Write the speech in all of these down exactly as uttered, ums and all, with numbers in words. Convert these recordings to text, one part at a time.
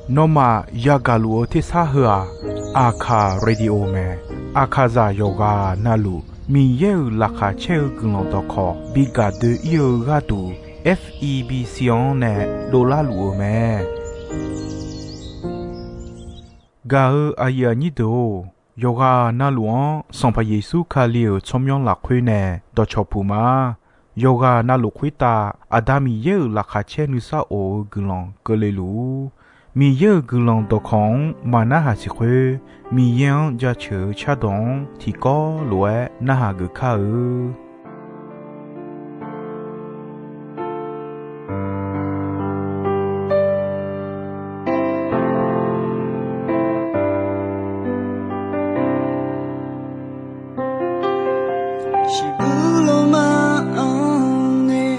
Nawmaf yagaq luf-eu tersar heu-aq, Aqkaq radio mae. Aqkaqzaq yawqghaq navluf Miqyaer-euq laqkhaq caer-eu guiqlanq dawqkawq bi gaq doe-ir-eu gharduq, F E B C-anr nae dovlar luf-eu mae. Gaq-eu aqyuif aqnyir deuq-or, yawqghaq navluf-anr Sanqpaq Yeqsur Kali-euq tsawrmyanr lafkhoer nae dawqcawq puq ma. Yawqghaq navluf khoertav Aqda Miqyaer-euq laqkhaq caer nuisar of-eu guiqlanq keuvle luf-ur. Miqyaer-euq guiqlanq dawqkawq-anr maqnarhaq siq khoer, Miqyaer-anr jaceuq-eu cardawq-anr tiqkawv lof-aer narhaq geuf kar-eu. Shiqbuq lawma-anr nae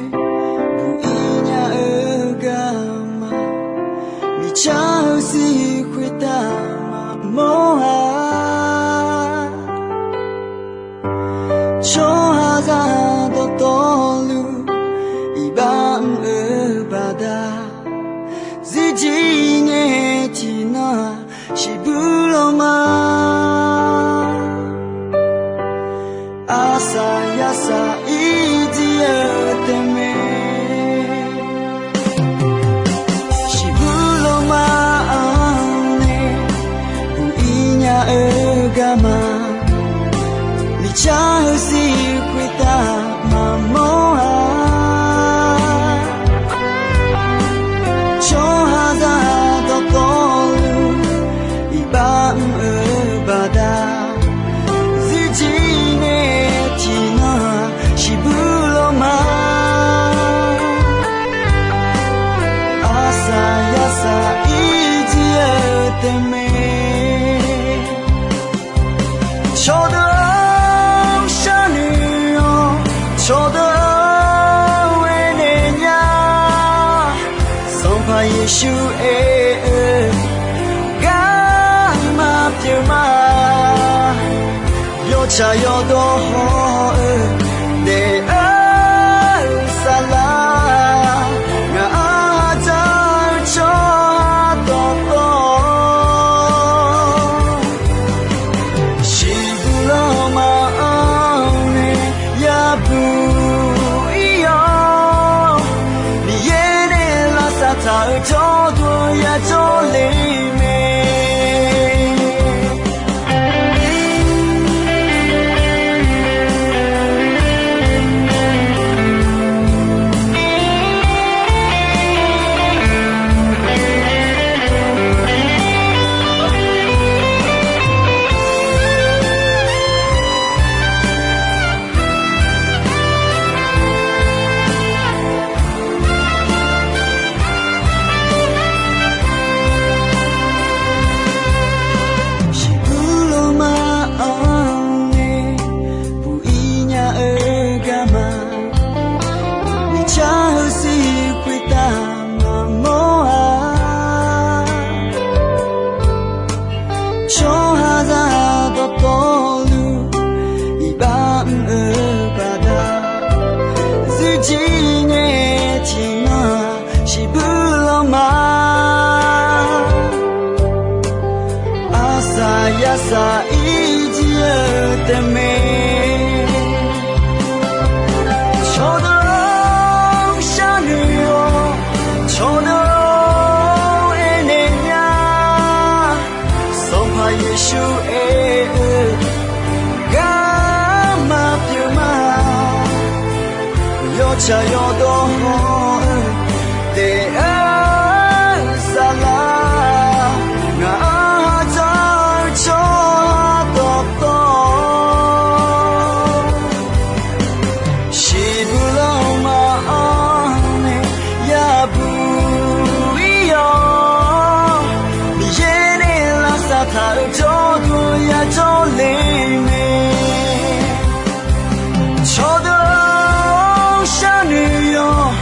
buq-ir nya-eu garma, miqcar-eu sir khoertav maqmawr-a. Tsawrhaqzaq dawqtawvluf iqbax mr-eu baqda, zirjir ngae tiqnan-aq shiqbuq lawma, arsaq yarsaq irjir-eu taef mae. Shiqbuq lawma-anr nae buq-ir nya-eu garma, miqcar-eu sir khoertav maqmawr-a. Tsawrhaqzaq dawqtawvluf iqbax mr-eu baqda, zirjir ngae tiqnan-aq shiqbuq lawma, arsaq yarsaq irjir-eu taef mae. Cawqdeuq-anr sharnoeq-awr, cawqdeuq-anr aernaeq nya, Sanqpaq Yeqsur aer-eu, garma pyeuf ma. Yawtsaq yawdawr haw-eu daef-eu saflar, ngaq-anr hadzar-eu tsawrhaq dawqtawv, shiqbuq lawma-anr nae yabuq-ir-awr, Miqyaer nae lavsav taq-eu jawrduq yajawr le mae. Shiqbuq lawma-anr nae buq-ir nya-eu garma, miqcar-eu sir khoertav maqmawr-a. Tsawrhaqzaq dawqtawvluf iqbax mr-eu baqda, zirjir ngae tiqnan-aq shiqbuq lawma, arsaq yarsaq irjir-eu taef mae. Cawqdeuq-anr sharnoeq-awr, cawqdeuq-anr aernaeq nya, Sanqpaq Yeqsur aer-eu, garma pyeuf ma. Yawtsaq yawdawr haw-eu daef-eu saflar, ngaq-anr hadzar-eu tsawrhaq dawqtawv, shiqbuq lawma-anr nae yabuq-ir-awr, Miqyaer nae lavsav taq-eu jawrduq yajawr le mae. Cawqdeuq-anr sharnoeq-awr,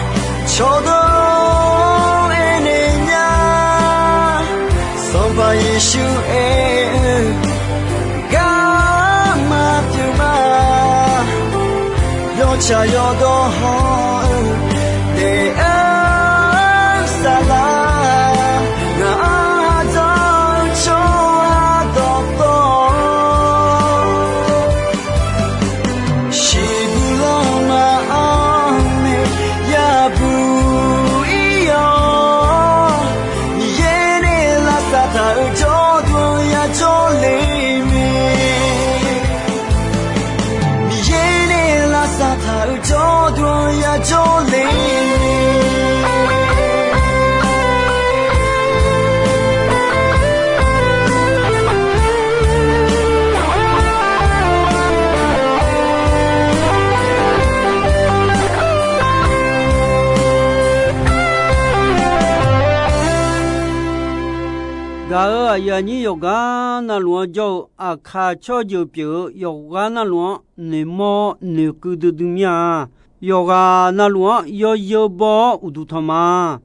cawqdeuq-anr aernaeq nya, Sanqpaq Yeqsur aer-eu, garma pyeuf ma. Yawtsaq yawdawr haw-eu daef-eu saflar, Gaq-euq aqyuif aqnyir yawqghaq navluf-anr jawr-eu Aqkaq tsawrjeuq pyeuf-eu yawqghaq navluf-anr noeqmawr noeqkuiv duidui mir-a. Yawqghaq navluf-anr yawzeu baw-awr uqduq tanq ma.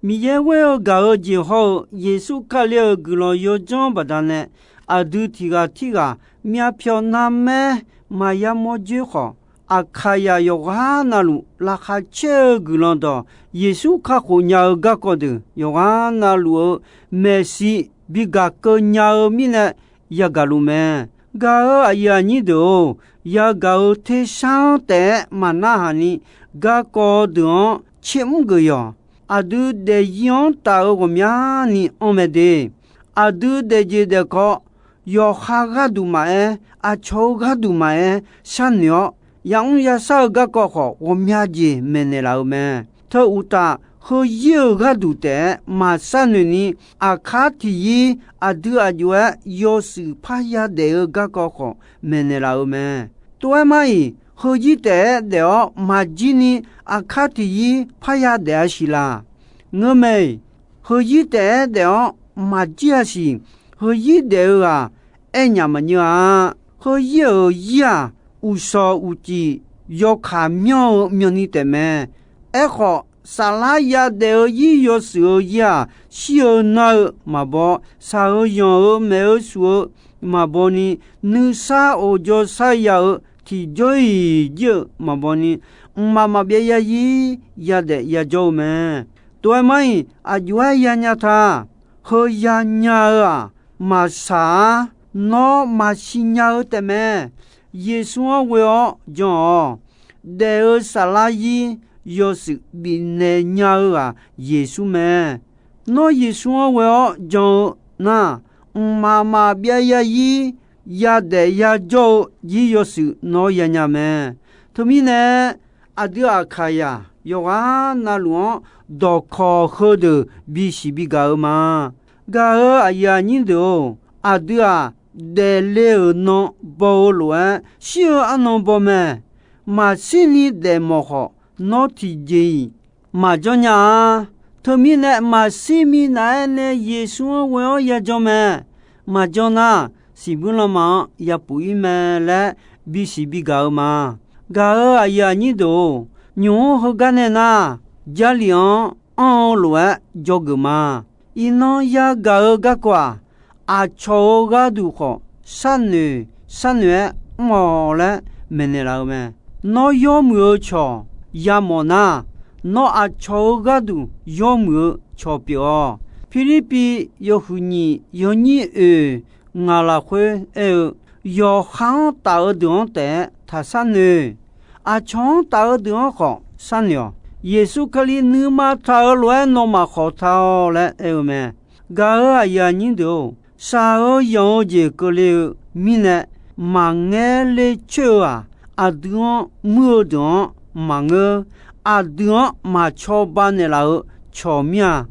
Miqyaer ghoer-eu gaq-eu jeq hawr-eu Yeqsur Kali-euq guiqlanq yawdzanr baqdanae, aqdui tiq ghaq tirghaq myavpyawq narmaer maqya mawr dzoer khawf, Aqkaqyaq yawqghaq navluf laqkhaq caer-eu guiqlanq dawq, Yeqsur kakhof nya-eu garkawv deuq yawqghaq navluf-eu maeqshi bi gaq keuv nya-eu mirnae yagaq luf mae. Gaq-euq aqyuif aqnyir deuq-or, yagaq-eu tersar-anr taef-aer maqnarhaq ni, garkawv deuq-anr tsermr geuf yawq. Aqdui daefzir-anr taf-eu ghawqmyani anr mae de. Aqdui daefjeq daefkawv, yawqha gharduq maqaer, aqcawq-eu gharduq maqaer sharnoeq-awr, yamr yashar-eu garkawv khawf ghawqmya jeq maeqnaeq laf-eu mae. Teu uqtaf, heuzir-euq gharduq taef-aer maqsharnoeq ni, aqkar tiqyir aqdui aq jov-aer yawshuif parya daef-eu garkawv khawf maeqnaeq laf-eu mae. Tov-aer mar-iq, heuzir taef-aer daef-awr maqjir ni, aqkar tiqyir parya daef-a siq laq? Ngeurmae-iq, heuzir taef-aer daef-awr maqjir-a siq. Heuzir daef-eu ghaq aernyaf maqnyeur-a. Heuzir-euq zir-aq, uqshawq uqcif yawkaq myanr-eu myawni taef mae. Aerkhawf, saflar yadaef-eu zir yawshuif-eu zir-aq, shir-eu nar-eu maqbaw, shaq-eu yanq-eu maeq-eu shuf-eu maqbaw ni, nuisar of jawrshar ya-eu tiqjawr-iq jir-eu maqbaw ni, mqmaq maqbyav yazir yadaef yajawr-eu mae. Tov-aer mar-iq, aq jov-aer yanya ta. Heuya nya-eu-aq, maqshaq-ar. Nawr maqsiq nya-eu taef mae. Yeqsur-anr ghoe-awr jan-awq. Daef-eu saflar zir yawshuif bifnaeq nya-eu ghaq Yeqsur mae. Nawr Yeqsur-anr ghoe-awr jan-eu nar, mqmaq maqbyav yazir yadaef yajawr-eu zir yawshuif nawr yanya mae. Teumirnae, aqdui aqkaqyaq yawqghaq navluf-anr dawqkawq heudeuq bisiq bigaq-eu ma. Gaq-euq aqyuif aqnyir deuq-or, aqdui-aq, daefle-euq nan baw-eu lof-aer shir-eu arnan baw mae. Maqshir ni daefmawf khawf, nawr tiqjeq-iq maqjanr nya-a. Teumirnae, maqshir minav-aer nae Yeqsur-anr ghoe-awr yajan mae. Maqjan nar, siqbuir lanma-anr yapuf-ir mae laer bisiq bigaq-eu ma. Gaq-euq aqyuif aqnyir deuq-or, nymq-mr heugar nae nar, Jarlif-anr anr-eu lof-aer dzawgeuf ma. Iqnan yagaq-eu garkawv-aq, aqcawq-euq gharduq khawf sharnoeq sharnoeq-aer mr-awq laer maeqnaeq laf-eu mae. Nawr yawmuiq-eu cawq yamawf nar, nawr aqcawq-euq gharduq yawmuiq-eu cawq pyeuf-awq. Pirlirpiv yawhuiq nyiq yawnyir oeq ngaq lafkhoer aer-eu, yawqha-anr taf-eu deuq-anr taef-aer taqshar noeq. Aqcawq-anr taf-eu deuq-anr khawf sharnoeq-awq. Yeqsur Kali nuima taq-eu lof-aer nawmaf khawqta-awr laer aer-eu mae. Gaq-euq aqyuif aqnyir deuq-or, shaq-eu yanq-eu jeq keuvle-eu mirnae, maqngaer le coer-eu-aq, aqdui-anr muir-eu deuq-anr maqngeur. Aqdui-anr maqcawba naeqlaf-eu cawq mir-a.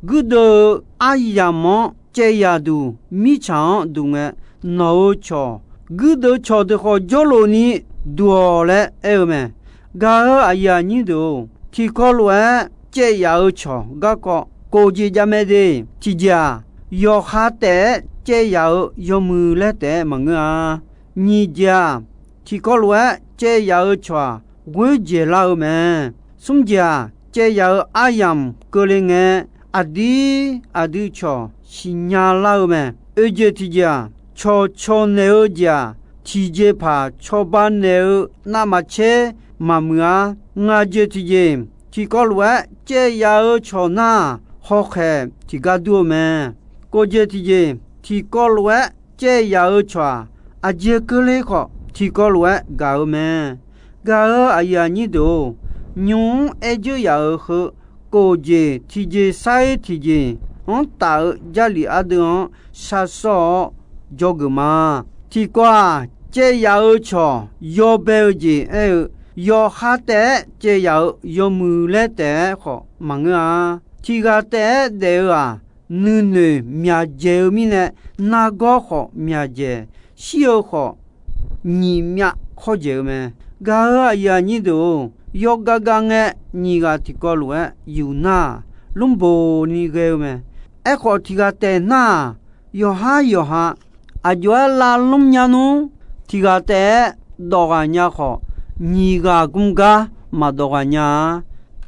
Guirdeuv-eu aryamq-anr caev yaq duq mirtsaq-anr duq ngae, nawq-euq cawq guirdeuv cawq deuq khawf jawrluf ni duq-awq laer aer-eu mae. Gaq-euq aqyuif aqnyir deuq-or, tiqkawv lof-aer caev yaf-eu cawq garkawv kof jeq jav mae de. Tiqjeq-aq, yawqha taef-aer caev yaf-eu yawmuiq laer taef-aer maqngeur-a. Nyiq jeq-aq, tiqkawv lof-aer caev yaf-eu cawq-aq, ghoer dzaeqlar-eu mae. Smr jeq-aq, caev yaf-eu aryamq keuvle ngae, aqdir aqdui cawq siqnya lar-eu mae. Oeq jeq tiqjeq-aq, cawqcawq naeq-eu jeq-aq, tiqjeqpaq cawba naeq-eu navmaqtser maqmuiq-ar. Ngaq jeq tiqjeq, tiqkawv lof-aer caev yaf-eu cawq nar-aq, hawkhaeq tiqgar dur-eu mae. Kof jeq tiqjeq, tiqkawv lof-aer caev yaf-eu cawq-aq, aqjeq keuvle khawf tiqkawv lof-aer gaq-eu mae. Gaq-euq aqyuif aqnyir deuq-or, nymq-mr aer dzeur yaf-euq heu, kof jeq tiqjeq sar-ir tiqjeq-anr taf-eu Jarlif ardeuv-anr sharsawr-awr dzawgeuf ma. Tiqkawv-aq, caev yaf-eu cawq yawbae-eu jeq aer-eu, yawqha taef-aer caev yaf-euq yawmuiq laer taef-aer khawf maqngeur-a. Tiq ghaq taef-aer daef-eu-aq, nuinoeq myaqdzaeq-eu mirnae, nargawr khawf myaqdzaeq, shir-eu khawf nyiq myav kawrdzaeq-eu mae. Gaq-euq aqyuif aqnyir deuq-or, yawgav gav ngae, nyiq ghaq tiqkawv lof-aer yuf nar-aq, lmrboq ni ghae-eu mae. Aerkhawf, tiq ghaq taef nar-aq, Yawqhar yawqha aqjox-aer lavlmr nya nmr. Tiq ghaq taef-aer dawq ghaq nya khawf, nyiq ghaq gmr gar maqdawq ghaq nya-a.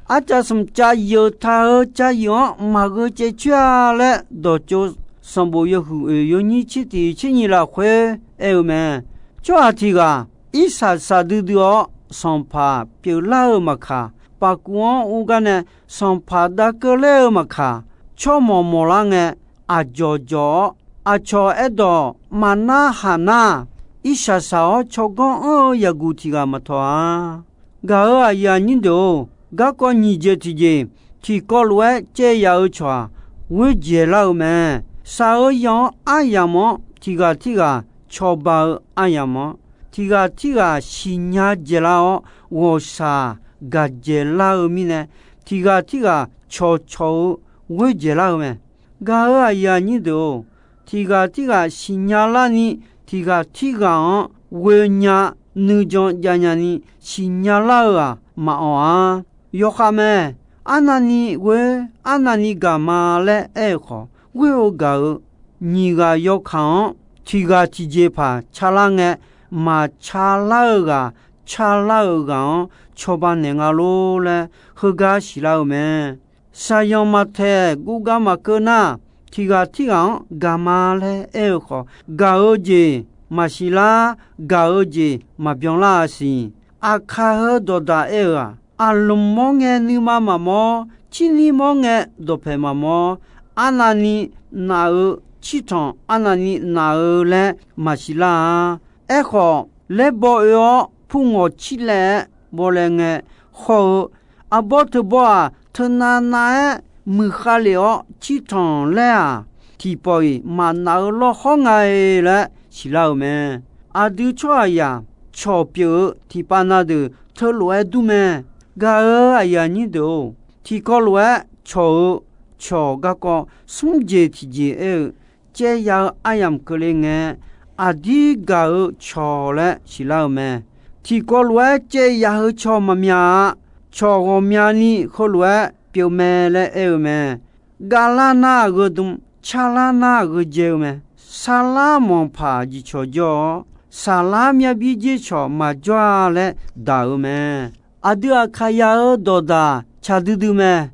Arcav smq cav yeuq ta-eu cav yeuq-anr maqgheu caev coer-a laer, dawqtsov sanqbof yawhuiq oeq yawnyir tser tiq tser nyiq lafkhoer aer-eu mae. Tsawrhaq tiq ghaq irsaq saqdui dui-awr, sanqpaq pyeuflar-eu maqkaq, paqkuv-anr ur gar nae sanqpaq dav keuvler-eu maqkaq, tsawrmawq mawqlar ngae, aqjawq jawq-awr, aqcawq aerdawq maqnar haq nar, irsaq saq-awr tsawrganr anr-eu yaqguq tiq ghaq maqtawq-a. Gaq-euq aqyuif aqnyir deuq-or, garkawv nyiq jeq tiqjeq, tiqkawv lof-aer caev yaf-eu cawq-aq, ghoer dzaeqlar-eu mae. Shaq-eu yanq-anr aryamq-anr tiq ghaq tirghaq cawba-eu aryamq-anr, tiq ghaq tirghaq siqnya dzaeqlar-awr, ghawqshaq gaq dzaeqlar-eu mirnae, tiq ghaq tirghaq cawqcawq-eu ghoer dzaeqlar-eu mae. Gaq-euq aqyuif aqnyir deuq-or, tiq ghaq tirghaq siqnya larni, tiq ghaq tirghaq-anr ghoe nya, nuijan jav nyani siqnya lar-eu-aq maqawq-a. Yawkhav mae. Arnavni ghoer, arnavni gaq ma laer aer-eu khawf, ghoer-eu gaq-eu nyiq ghaq yawkaq-anr tiq ghaq tiqjeqpaq calar ngae, maqca lar-eu ghaq, ca lar-euq ghaq-anr cawba naeq nga lor laer heugar siqlar-eu mae. Shaqyanq maqtaeq guvgar maqkeuv nar, tiq ghaq tirghaq-anr gaq ma laer aer-eu khawf, gaq-eu jeq maqsiq lar, gaq-eu jeq maqbyan lar-a siq. Aqkaq heu dawqdaq aer-eu-aq, aqlmq mawr ngae nuima maqmawr, cirni mawr ngae dawqpaeq maqmawr, arnavni naf-eu cirtanq arnavni naf-eu laer maqsiq lar-a. Aerkhawf, laer baw oe-awr pur ngawq cir laev-aer baw laev ngae, hawr-eu arbawr teubawr-aq, teunav nav-aer muiqkhav lef-awr cirtanq laer-aq, tiqpawf-iq maqnaf-eu lawr hawr nga-e laer siqlar-euq mae. Aqdui tsawrhaqzaq cawq pyeuf-eu tiqpav na deuq teulof-aer dur mae. Gaq-euq aqyuif aqnyir deuq-or, tiqkawv lof-aer cawq-eu cawq garkawv smr jeq tiqjeq aer-eu caev ya-eu aryamq keuvle ngae, aqdir gaq-eu cawq laer siqlar-eu mae. Tiqkawv lof-aer caev ya-eu cawq maqmya-a. Cawq ghawqmyani heulof-aer pyeuf mae laer aer-eu mae. Gavlar nar gheudm, carlar nar gheudzae-eu mae. Sarlar manqpaq jiqcawq jawr-awr, saqlar myavbir dzer cawq maqjawr-a laer daq-eu mae. Aqdui aqkaqyaq-eu dawqdaq caq duidui mae.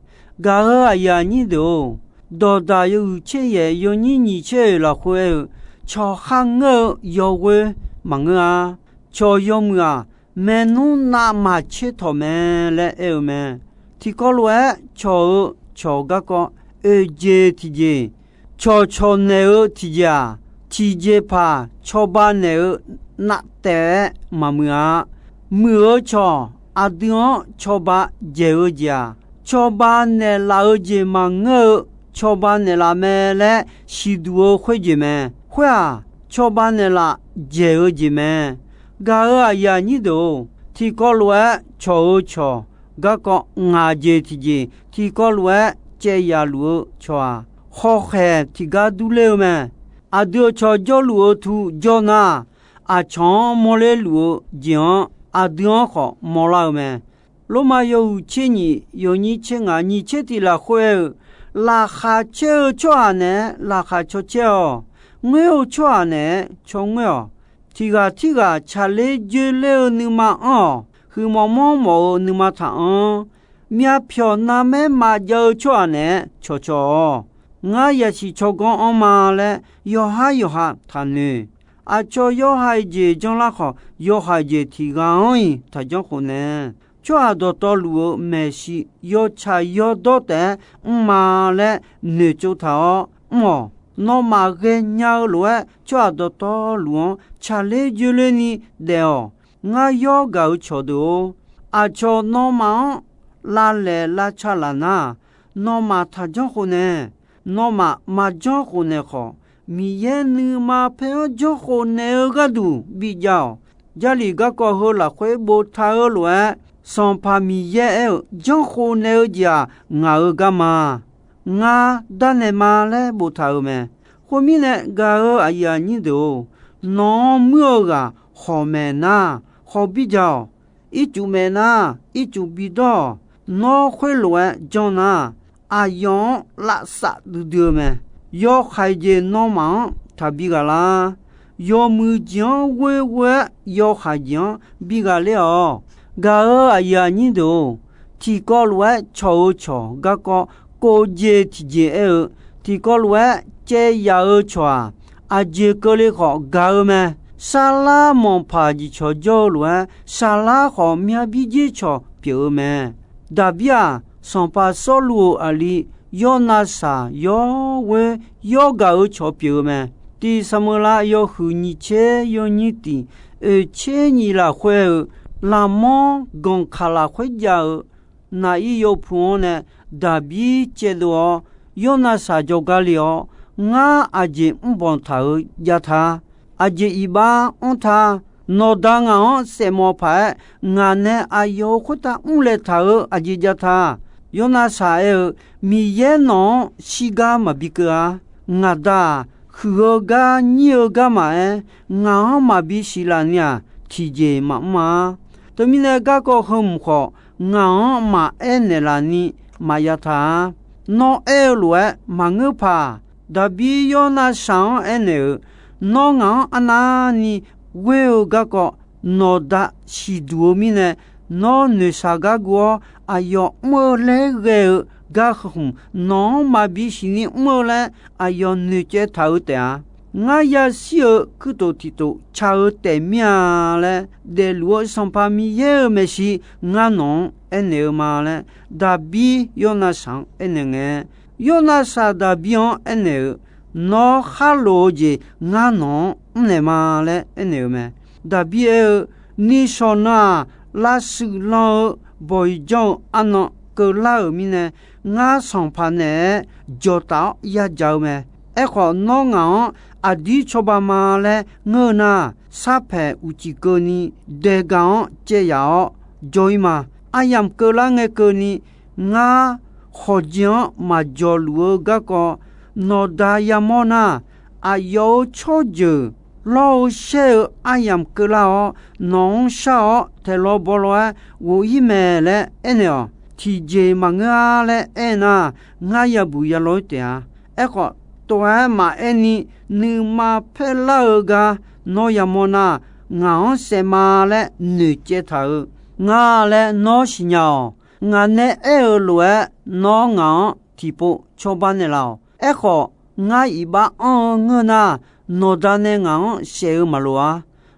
Gaq-euq aqyuif aqnyir deuq-or, dawqdaq yawhuiq tser yaef yawnyir nyiq tser oeq lafkhoer aer-eu, cawq kharngeur-eu yawghoer maqngeur-a. Cawq yawmuiq-aq, maernmr navmaqtser tawq mae laer aer-eu mae. Tiqkawv lof-aer cawq-eu cawq garkawv oeq jeq tiqjeq, cawqcawq naeq-eu tiqjeq-aq, tiqjeqpaq cawba naeq-eu navtaef-aer maqmuiq-a. Muiq-eu cawq aqdui-anr cawba dzaeq-eu jeq-aq, cawba naeqlaf-eu jeq maqngeur-eu, cawba naeqlaf mae laer siqduq-eu khoerjeq mae. Khoer-aq, cawba naeqlaf dzaeq-eu jeq mae. Gaq-euq aqyuif aqnyir deuq-or, tiqkawv lof-aer cawq-eu cawq garkawv ngaq jeq tiqjeq, tiqkawv lof-aer caev yaf luf-eu cawq-aq, hawkhaeq tiqgar durler-eu mae. Aqdui-euq cawq jawrluf-eu tu jawr nar, aqcawq-anr mawrler luf-eu jeq-anr aqdui-anr khawf mawrlar-eu mae. Lormav yawhuiq tser nyiq yawnyir tser ngaq nyiq tser tiq lafkhoer aer-eu, laqkhaq caer-eu tsawrhaq naeq-aer laqkhaq caw caer-awq. Ngoer-eu tsawrhaq naeq-aer caw ngoer-awq. Tiq ghaq tirghaq tsaqler dzoerler-eu nuima anr-awq. Huiqmawf manrmawf-eu nuima taq anr. Myavpyawq navmaer maqjav-eu tsawrhaq naeq-aer cawqcawq-awq. Ngar yasiq tsawrganr anr ma laer yawqhar yawqha taqnoeq. Aqcawq yawhaiq jeq janrlar khawf, yawhaiq jeq tiq ghaq-anr-iq taqjanr khof nae. Tsawrhaq dawqtawvluf-eu maeqshi yawtsaq yawdawr taef-aer mr ma laer noeqtsov taq-awr mr-awq. Nawmaf ghaenya-eu lof-aer tsawrhaq dawqtawvluf-anr tsaqler dzoerler ni daef-awq. Ngar yawr gaq-eu cawqdeuq-or, aqcawq nawmaf-anr lavlaeq lavca laf nar, nawmaf taqjanr khof nae. Nawmaf maqjanr khof naeq khawf, Miqyaer nuima paer-anr janr khof naeq-eu gharduq bijav-awq. Jarlif garkawv heu lafkhoer boftaq-eu lof-aer, Sanqpaq Miqyaer aer-euq janr khof naeq-eu jeq-aq, ngaq-euq garma, ngar darnaeq ma laer boftaq-euq mae. Khoermirnae, gaq-euq aqyuif aqnyir deuq-or, nawq-anr muir-eu ghaq khawq maeq nar, khawq bijav-awq. Ircuf maeq nar, ircuf bidawr-awq. Nawr khoerlof-aer janr nar, aqyawf-anr lavsav duidui-eu mae. yawhaiq jeq nawmaf-anr taqbi ghaq lar. Yawmuiq jeq-anr ghoer ghoer-aer yawhaiq jeq-anr bi ghaq ler-awq. Gaq-euq aqyuif aqnyir deuq-or, tiqkawv lof-aer cawq-eu cawq garkawv kov jeq tiqjeq aer-eu, tiqkawv lof-aer caev yaf-eu cawq-aq, aqjeq keuvle khawf gaq-eu mae. Sharlar manqpaq jeq cawq jawr-eu lof-aer, sharlar khawf myavbir jer cawq pyeuf-eu mae. Daqbir-aq, sanqpaq Sawrluv-euq aqli Yawrnavsaq yawr ghoer yawr gaq-eu cawq pyeuf-eu mae. Tiq Saqmeuqlav yawhuiq nyiq tser yawnyir tiq oeq tser nyiq lafkhoer-eu, laqmanr ganqkaq lafkhoer jav-eu naq-ir yawpu-anr nae Daqbir caevdov-awr, Yawrnavsaq jawrgar le-awr, Ngar aqjeq mrbanq taq-euq jav ta. Aqjeq iqbax anr ta. Nawqda ngaq-anr saefmawf paq-aer, ngaq nae aqyawf-euq khoertav mrlaeq taq-euq aqjeq jav ta. Yawrnavsaq aer-eu, Miqyaer nawq-anr shirgar maqbi keuv-a. Ngaq Da-aq, huiq-eu gar nyir-eu garma-aer, ngaq-anr maqbi siqlaf ni-aq, tiqjeq maqmr-a. Teumirnae garkawv heumq khawf, ngaq-anr maqaer naeqlaf ni maqya ta-a. Nawr aer-eu lof-aer maqngeur paq. Daqbir Yawrnavsaq-anr aernaeq-euq, Nawr ngaq-anr arnavni ghoer-eu garkawv nawqda siqduq-eu mirnae, nawr noeqshaq gar guv-awr, aqyawf mr-eu laer ghae-eu gar heu hmq nawq-anr maqbi siqni mr-eu laer aqyawf noeqcaev taq-eu taef-a. Ngar yashir-eu kuirtof tiqtof ca-eu taef mir-a laer daefluf-eu Sanqpaq Miqyaer-euq maeqshi ngar nawq-anr aernaeq-eu ma laer, Daqbir Yawrnavsaq-anr aernaeq ngae, Yawrnavsaq Daqbir-anr aernaeq-euq, Nawr kharlof-eu jeq ngar nawq-anr mrnaeq ma laer aernaeq-eu mae. Daqbir aer-eu, Nishawq nan-aq, lavshuif lan-eu bawq-iq janr-eu arnan keuvlar-euq mirnae, ngar sanqpaq naeq-aer jawqtaf-awr yadzaq-eu mae. Aerkhawf, nawr ngaq-anr aqdir cawba ma laer ngeur-eu nar, sarpaeq uqcif keuvni daegaq-anr caev yaf-awr jawr-ir ma. Aryamq keuvlar ngae keuvni, ngar khawqjeq-anr maqjawq luf-eu garkawv nawqda yamawr nar, aqyawf-euq tsawrjeuq lawr-eu shaer-eu aryamq keuvlar-awr, nawq-anr shar-awr taeqlawv bawlaw-aer ghof-ir mae laer aernaeq-awq. Tiqjeq maqngeur-a laer aernar, ngar yabuq yalaw-ir taef-a. Aerkhawf, tov-aer maqaer ni nuima paerlar-eu gar nawr yamawr nar, ngaq-anr saef ma laer noeqcaev taq-euq nga laer nawr siqnya-awq. Ngaq nae aer-eu lof-aer nawr ngaq-anr tiqpov cawba naeqlaf-awq. Aerkhawf, ngar iqbax anr-eu ngeur nar, nawqda nae ngaq-anr saef-eu maqloq-a.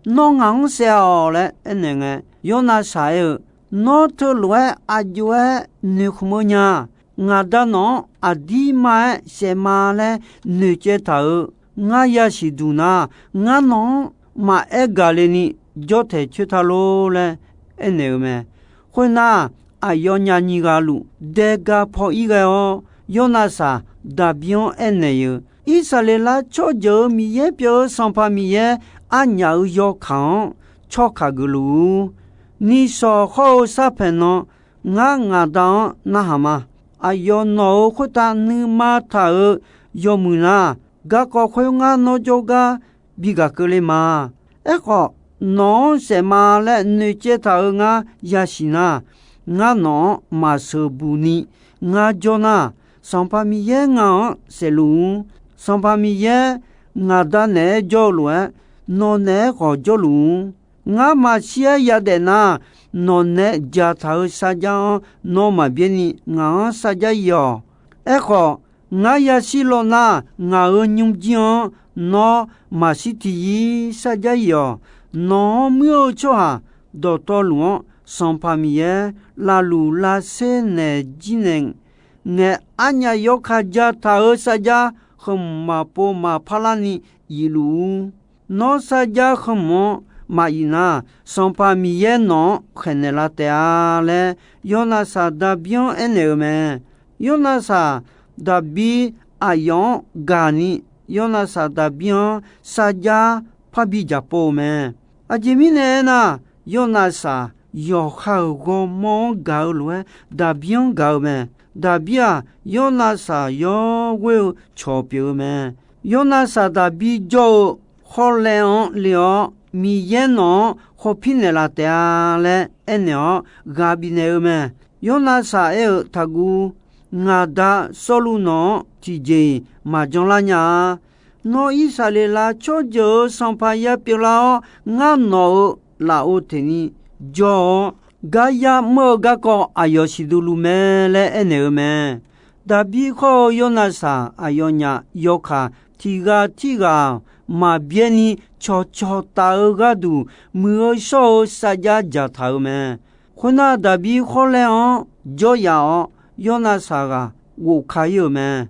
Nawr ngaq-anr saef-awq laer aernaeq ngae, Yawrnavsaq aer-eu, Nawr teulof-aer aq jov-aer noeqkhmq-eu nya. Ngaq Da nawq-anr aqdir ma-aer saef ma laer noeqcaev taq-euq ngar yasiq duq nar, ngar nawq-anr maqaer gaq le ni jawrtaeq coer ta lor laer aernaeq-eu mae. Khoernar, aqyawfnyaf nyiq ghaq luf daega paw-ir ghae-awr, Yawrnavsaq Daqbir-anr aernaeq-eu, Irsaqleqlav tsawrjeuq-euq Miqyaer pyeuf-eu Sanqpaq Miqyaer arnyaf-euq yawkaq-anr tsawrkaq geufluf-ur. Nishawq hawr-eu sarpaeq nan ngar ngaq Da-anr narhaq ma. Aqyawf nawq-euq khoertav nuima taq-euq yawmuiq nar, garkawv khoer ngar nawr jawrgar bi ghaq keuvle ma. Aerkhawf, nawq-anr saef ma laer noeqcaev taq-euq ngar yasiq nar, ngar nawq-anr maqsheuq buq ni ngar jawr nar, Sanqpaq Miqyaer ngaq-anr saefluf-ur. Sanqpaq Miqyaer ngaq Da naeq-aer jawr-eu lof-aer, nawq naeq-aer khawf jawrluf-ur. Ngar maqshir-aer yadaef nar, nawq nae dzaqtaq-euq sarjar-anr nawr maqbyaer ni ngaq-anr sarjar yif-awq. Aerkhawf, ngar yashir law nar, ngaq-euq nymrjir-anr nawr maqshir tiq yir sarjar yif-awq. Nawq-anr muir-eu tsawrhaq dawqtawvluf-anr Sanqpaq Miqyaer lavluf lavser naeq jir naeq ngae, arnyaf yawkaq dzaqtaq-euq sarjar heumq maqpov maqpar larni yifluf-ur. Nawr sarjar heumq-anr maqyif nar, Sanqpaq Miqyaer nawq-anr khaeqnaeq la taef-a laer, Yawrnavsaq Daqbir-anr aernaeq-eu mae. Yawrnavsaq Daqbir aqyawf-anr gaq ni, Yawrnavsaq Daqbir-anr sarjar parbi jaqpov-eu mae. Aqjeq mirnae aernar, Yawrnavsaq yawqha-euq ghawrmawr-anr gaq-eu lof-aer Daqbir-anr gaq-eu mae. Daqbir-aq, Yawrnavsaq yawr ghoer-eu cawq pyeuf-eu mae. Yawrnavsaq Daqbir jawr-eu khawrlaev-anr le-awr, Miqyaer nawq-anr khawpir naeqlaf taef-a laer aernaeq-awr ghaq bifnaeq-eu mae. Yawrnavsaq aer-eu, Taqguv. ngaq da Sawrluv nawq-anr tiqjeq-iq maqjanlar nya-a. Nawr Irsaqleqlav tsawrjeuq-euq sanqpaq ya pyeuflar-awr, ngar nawq-euq lafov teqni jawr-awr, gar yar mr-eu garkawv aqyawf siqduq luf mae laer aernaeq-eu mae. Daqbir khawr-eu Yawrnavsaq aqyawfnyaf yawkaq tiq ghaq tirghaq-aq, maqbyaer ni cawqcawq taf-eu gharduq, muiq-eu shawr-eu sarjax dzaqtaq-euq mae. Khoernar, Daqbir khawrlaer-anr jawryaf-awr, Yawrnavsaq ghaq ghofka ir-euq mae.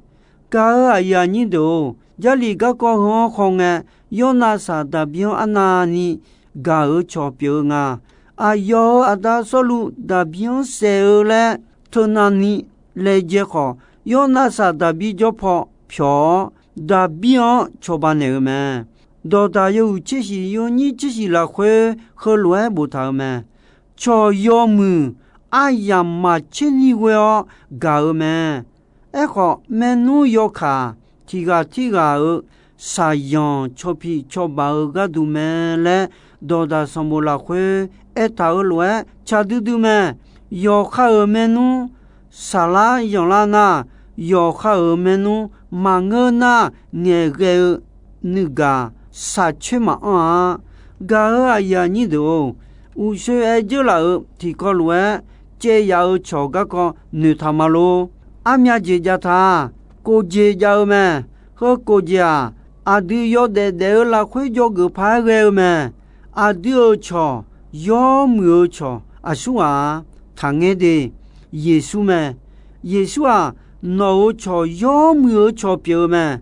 Gaq-euq aqyuif aqnyir deuq-or, Jarlif garkawv heu-anr khawngae, Yawrnavsaq Daqbir-anr arnavni gaq-euq cawq pyeuf-eu nga. Aqyawf-euq aqda Sawrluv Daqbir-anr saef-eu laer teunavni laejae khawf, Yawrnavsaq Daqbir jawr paw pyawq-awr, Daqbir-anr cawba naeq-eu mae. Dawqdaq yawhuiq tser shiq yawnyir tser shiq lafkhoer heulof-aer boftaq-euq mae. Cawq yawmuiq aryamq maqtser ni ghoe-awr gaq-eu mae. Aerkhawf, maernmr yawkaq tiq ghaq tirghaq-euq shaqyanq cawpiq cawbaq-eu gharduq mae laer, Dawqdaq sanqbof lafkhoer aertaq-euq lof-aer caq duidui mae. Yawqha-euq maernmr saqlar yanqlar nar, yawqha-euq maernmr maqngeur nar, ngaeqghae-eu nuigaq shaqcoer maqanr-a. Gaq-euq aqyuif aqnyir deuq-or, uqshoe aer dzeurlaf-euq tiqkawv lof-aer caev yaf-euq cawq garkawv noeqtaq ma lor. Armyav jeq jav ta, kof jeq jav-eu mae. Heu kof jeq-aq, aqdui yawdaef daef-eu lafkhoer dzawgeuf paq-aer ghae-eu mae. Aqdui-euq cawq, yawmuiq-eu cawq aqsur ghaq-a. Taqngaer de, Yeqsur mae. Yeqsur-aq, nawq-euq cawq yawmuiq-eu cawq pyeuf-eu mae.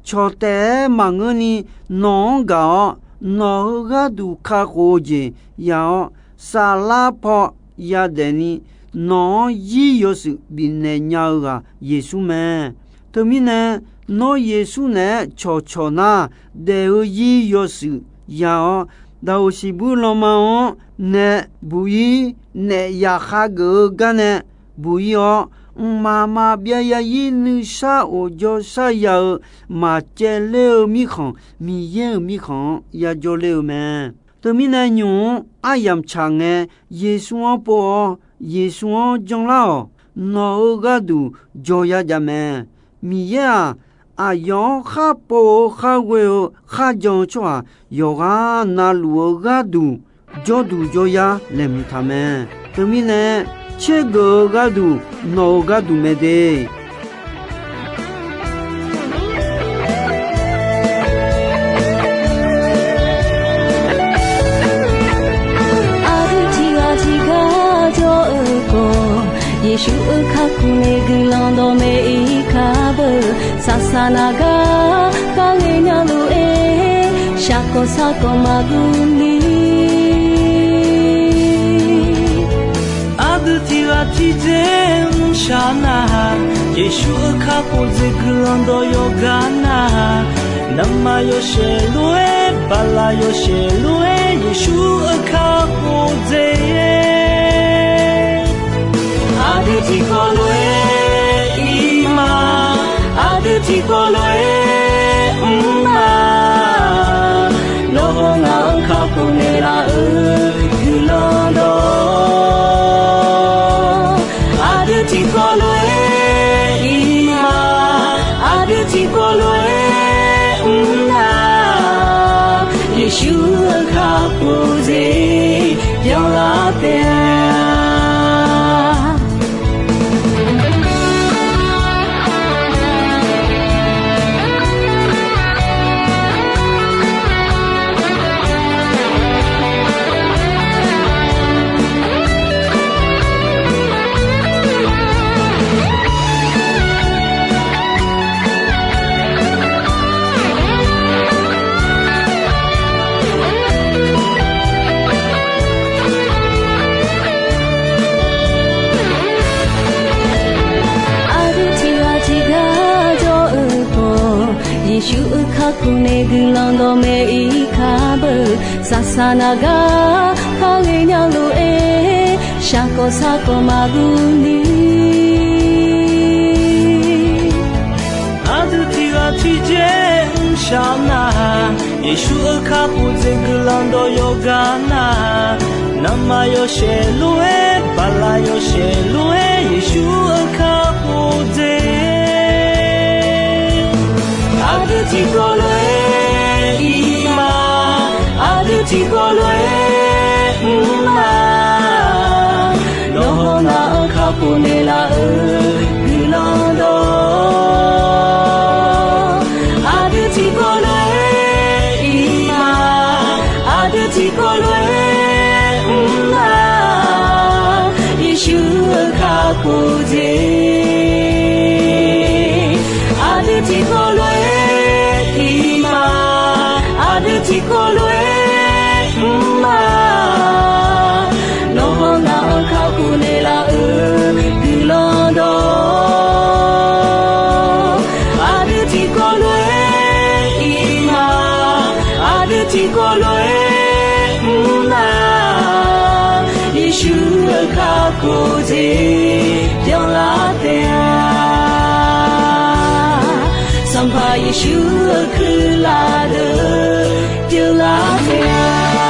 Cawq taef-aer maqngeurni nawq-anr gaq-awr, nawq-euq gharduq kakhof-eu jeq ya-awr, saflar paw yadaef ni nawq-anr yir yawshuif bifnaeq nya-eu ghaq Yeqsur mae. Teumirnae, nawr Yeqsur naeq-aer cawqcawq nar, daef-eu yir yawshuif ya-awr, daqoq siqbuir lanma-anr nae buq-ir, naef yaqkhav geuf-eu gar nae buq-ir-awr, mqmaq maqbyav ya-ir nuisar of jawrshar ya-eu maqcaevler-eu mirkhanq, Miqyaer-euq mirkhanq-anr yajawr ler-eu mae. Teumirnae nymq-mr aryamq tsaq ngae, Yeqsur-anr pov-awr, Yeqsur-anr janlar-awq. Nawq-euq gharduq jawr ya jav mae. Miqyaer-aq, aqyawf-anr khar pov-eu khar ghoe-eu kharjan-eu tsawrhaq yawqghaq navluf-eu gharduq jawrduq jawryar laeqhmq taq mae. Teumirnae, tsergeuf-eu gharduq nawq-euq gharduq mae de. Aqdui tiqghaq tiqgar jawr-eu khawf, Yeqsur-euq kakhof nae guiqlanq dawqmaeq-ir kar beu. Saqsaq naq gar kharghae nya lof-aer, shaqkawq saqkawq maqguv ni. Aqdui tiqghaq tiqjeq mrshaq nar-aq, Yeqsur-euq kakhof dzaeq guiqlanq dawq yawqgar nar-aq, navmaqyawshaef lof-aer, baqlaq yawshaef lof-aer, Yeqsur-euq kakhof dzaeq-aer, aqdui tiqkawv lof-aer ir ma, aqdui tiqkawv lof-aer mr ma. Nawr-eu ngaq-anr kakhof naeqlaf-euq guiqlanq dawq, aqdui tiqkawv lof-aer ir ma, aqdui tiqkawv lof-aer mr nar, Yeqsur-euq kakhof dzaeq byanlar taef-a. Aqdui tiqghaq tiqgar jawr-eu khawf, Yeqsur-euq kakhof nae guiqlanq dawqmaeq-ir kar beu. Saqsaq naq gar kharghae nya lof-aer, shaqkawq saqkawq maqguv ni. Aqdui tiqghaq tiqjeq mrshaq nar-aq, Yeqsur-euq kakhof dzaeq guiqlanq dawq yawqgar nar-aq, Ngamaf yawshaef lof-aer, baqlaq yawshaef lof-aer, Yeqsur-euq kakhof dzae. Aqdui tiqkawv lof-aer iqma, aqdui tiqkawv lof-aer mrma, nawq hawq ngaq-anr kakhof naeqlaf-euq guiqlanq dawq. Aqdui tiqkawv lof-aer iqma, aqdui tiqkawv lof-aer mrma, Yeqsur-euq kakhof dzae. Aqdui tiqkawv lof-aer iqma, aqdui tiqkawv lof-aer mrma, nawq hawq ngaq-anr kakhof naeqlaf-euq guiqlanq dawq. Aqdui tiqkawv lof-aer iqma, aqdui tiqkawv lof-aer mrma, Yeqsur-euq kakhof dzae byanlar taef-a. Sanqpaq Yeqsur-euq kuirlaf deuq byanlar taef-a.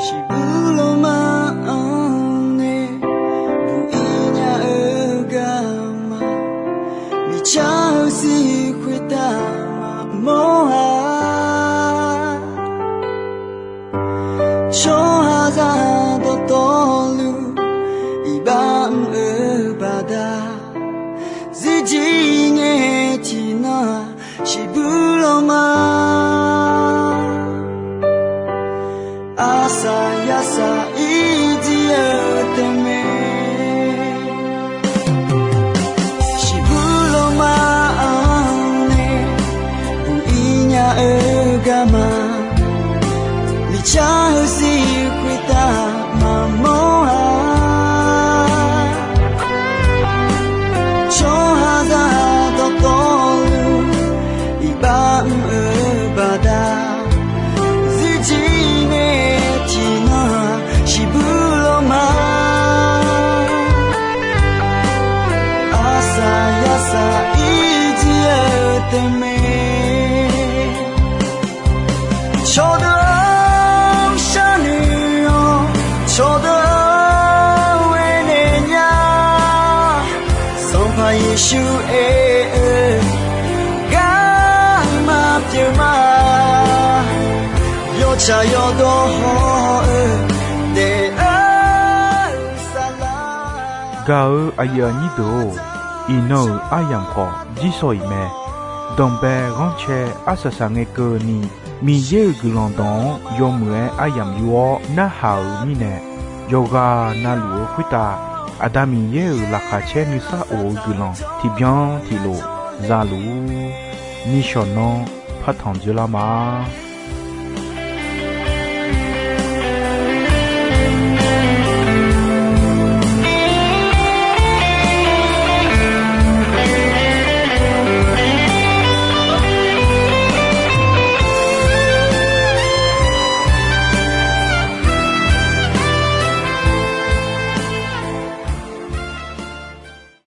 Shiqbuir lawrma-anr nae buq-ir nya-eu garma, miqcar-eu sir khoertav maqmawr-a. Tsawrhaqzaq dawqtawvluf iqbax mr-eu baqda, zirjir ngae tiqnan-aq, shiqbuir lawrma, arsaq yarsaq irjir-eu taef mae. Shiqbuir lawrma-anr nae buq-ir nya-eu garma, miqcar-eu sir khoertav maqmawr-a. Tsawrhaqzaq dawqtawvluf iqbax mr-eu baqda, zirjir ngae tiqnan-aq, shiqbuir lawrma, arsaq yarsaq irjir-eu taef mae. Cawqdeuq-anr sharnoeq-awr, cawqdeuq-anr aernaeq nya. Sanqpaq Yeqsur aer-eu garma pyeuf ma. Yawtsaq yawdawr haw-eu daef-eu saflar. Gaq-eu aqyuif aqnyir deuq-or, iqnan-euq aryamq khawf jir shaw-iq mae. Danqbae ghanrcae arsaq saq ngae keuvni, Miqyaer-euq guiqlanq dawq-anr yawmuiq-aer aryamq yur-awr narhaq-euq mirnae, yawqghaq na luf-eu khoertav Aqda Miqyaer-euq laqkhaq caer nuisar of-eu guiqlanq tiqbyan tiqlof za luf-ur. Nishawq nanr partanq dzoerlar ma.